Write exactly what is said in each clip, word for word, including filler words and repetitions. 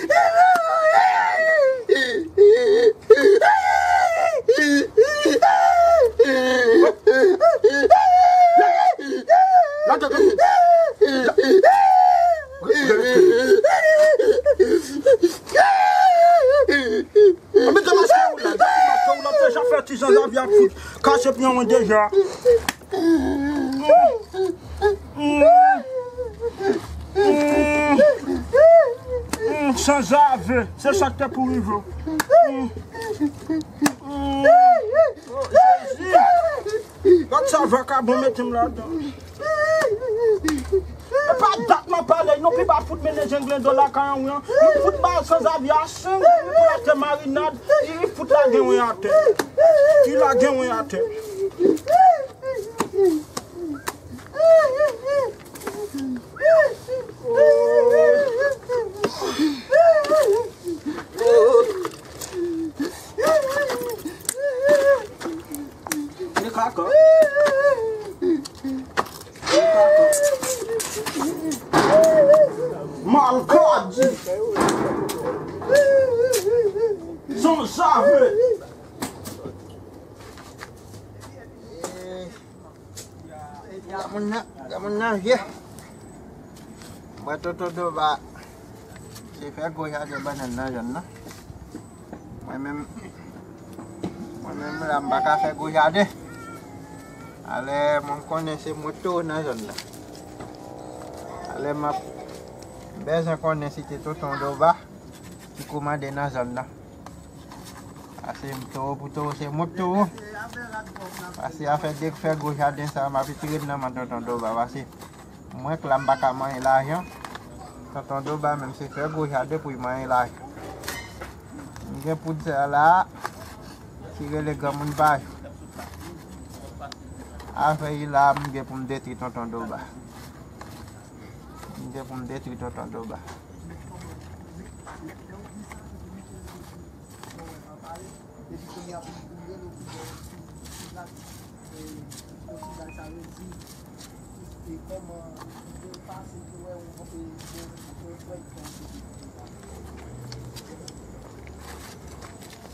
Ann mete maske w la, mete maske w la, deja fè ti Zanzavye ap fout kache pye mwen deja. Zanzavye, se sa k te pou rive w. Oh, Jezi! Gad sa vakabon mete m ladan. E pa dat m ap pale, non, pi ba fout mennen jenglendo lakay an, wi, an. Li fout ba Zanzavye a senk goud pou l achte marinad, li fout lage wen atè. Li lage wen atè. Li kaka. Malkadi. Son jave. Granmoun nan, granmoun nan vye. Mwen tonton Doba se fè gwo jaden bannann nan zòn nan. Mwen menm, mwen menm la m pa ka fè gwo jaden. Alè mwen konnen se mwen k towo nan zòn nan. Alè m ap bezwen konnen si te tonton Doba ki komande nan zòn nan. Pase m towo pou towo, se mwen k towo. Pase afè de fè gwo jaden sa, m ap retire l nan men tonton Doba. Pase mwen k la m pa ka manyen lajan. Tonton Doba menm se fè gwo jaden pou l manyen lajan. M gen poud sa la, ki rele granmoun pa jwe. Avè l la, m gen pou m detwi tonton Doba. M gen pou m detwi tonton Doba.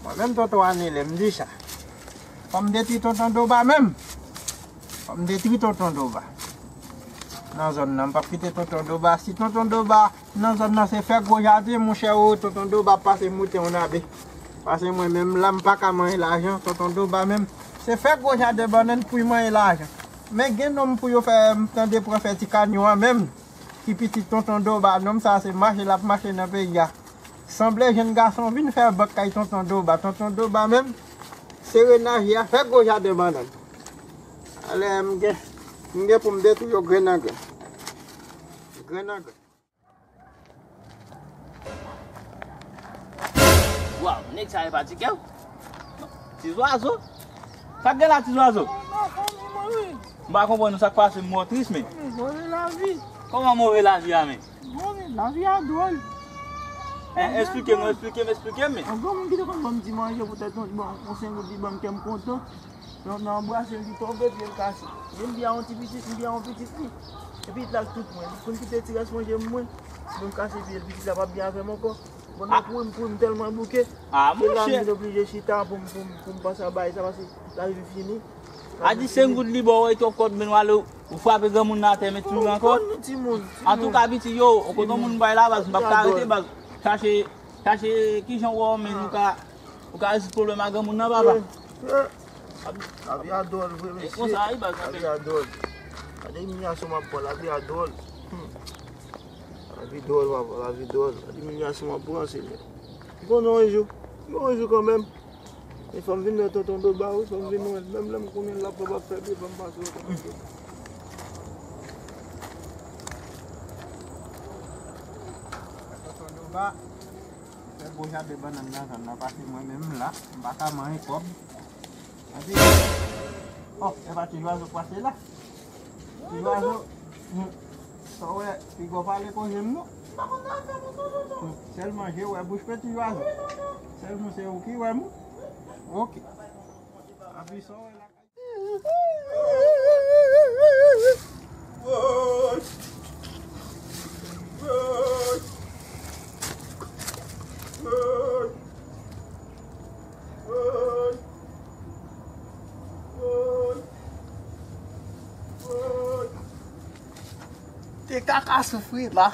Mwen menm tonton Anile, m di sa. Fò m detwi tonton Doba menm. Fò m detwi tonton Doba. Nan zòn nan, m p ap kite tonton Doba. Si tonton Doba nan zòn nan se fè gwo jaden, monchè, o, tonton Doba ap pase moute yon nabe. Pase mwen menm la, m pa ka manyen lajan, tonton Doba menm se fè gwo jaden bannann pou l manyen lajan. Men gen nonm pou yo fè, m tande pran fè ti kanyon an menm, ki pitit tonton Doba, nonm sa se mache l ap mache nan peyi a. Sanble jenn gason vin fè bank kay tonton Doba. Tonton Doba menm, se renaje a fè gwo jaden bannann. Alè m gen, m gen pou m detwi yo grenn an grenn. Grenn an grenn. Waw, nèg sa e fatige w. Ti zwazo. Sa k gen la, ti zwazo? M pa konprann ou, sa k pase m wè w tris, men. Move lavi. Kòman move lavi a, men? Move, lavi a dwòl. Eh, eksplike m, eksplike m, eksplike m, men. Yon granmoun ki te konn ban m ti manje poutèt yon, bon, yon senk goud li ban m, kè m kontan. Nan, nan anbrase l, li tonbe, pye l kase. Men m di a yon ti pitit, m di a yon pitit li. Epi l al tout mwen. Li konn kite ti rès manje mwen. Sinon m kase pye l, pitit la p ap byen avè m ankò. Bon, nan kouri, m kouri, m tèlman bouke. Ah, se la m vin oblije chita pou m, pou m, pou m panse a bagay sa, paske lavi m fini. A di senk goud li ba w, e twòp kòd, men w ale, ou frape granmoun nan atè, men toujou ankò. Antouka, pitit yo, ou kote moun bay la, baz, m p ap ka rete, baz. Chache, chache kijan w wè w, men nou ka Ou ka rezoud pwoblèm a granmoun nan, papa. Eh, eh. Lavi a dwòl vre, mesye. E konsa, wi, baz, lavi a dwòl. Gade imilyasyon m ap pran, lavi a dwòl. Hmm. Lavi dwòl, papa, lavi dwòl. Gade imilyasyon m ap pran, Senyè. M konnen yon jou, m konnen yon jou kanmenm. E fò m vin wè tonton Doba, wi, fò m vin wè l. Menm lè m konnen l ap fè, p ap fè byen, fò m pase wè tonton Doba. Tonton Doba. Fè gwo jaden bannann nan zòn nan, pase mwen menm la, m pa ka manyen kòb. Epi, oh, e pa ti zwazo k pase la. Ti zwazo, hmm, sa w wè, piga w pale koze m non. Hmm, sèlman je wè bouch pe ti zwazo. Sèlman se ou ki wè m. Ok. Epi sa w wè la. Te kaka soufri la.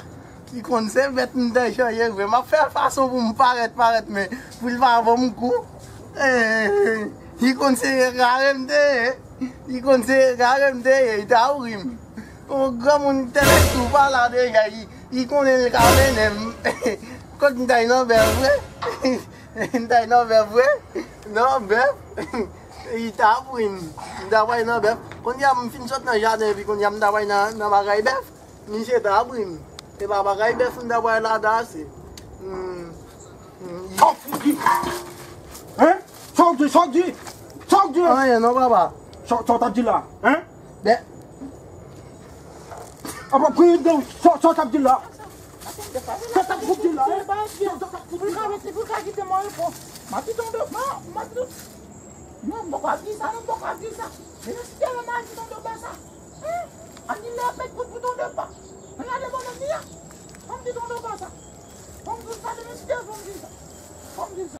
Li konn se bèt m te chanje vre. M ap fè fason pou m parèt, parèt, men pou l pa ban m kou. Eh, li konn se egare m te ye. Li konn se egare m te ye. Li ta ouri m. Yon granmoun tèlè tou pa la deja. Li, li konnen l ka mennen m. Kot m ta nan bèf vre? M ta nan bèf vre? Nan bèf. Li ta pri m. M ta pral nan bèf. Kounye a m fin sot nan jaden epi kounye a m ta pral nan, nan bagay bèf. Misye ta pri m. E pa bagay bèf m ta pral la dase. Hmm. Hmm. Sa w di? Hein? Sa w di? Sa w di? Sa w di? Anyen non, papa. Sa, sa w t ap di la? Hein? Bè. Apa pri m sa, sa w t ap di la? Sa w t ap di la, hein? Sa w t ap di la? Pou l ka mete, pou l ka kite mwen reponn. M ap di tonton, non, m ap di tonton. Non, m poko ap di sa, non, m poko ap di sa. Men nan sitiyasyon m ap di tonton ba sa. Hein? Ann di lè ap met kout pou tonton ba. Ki tonton pa sa? Fò m di sa, demen m te fò m di sa. Fò m di sa.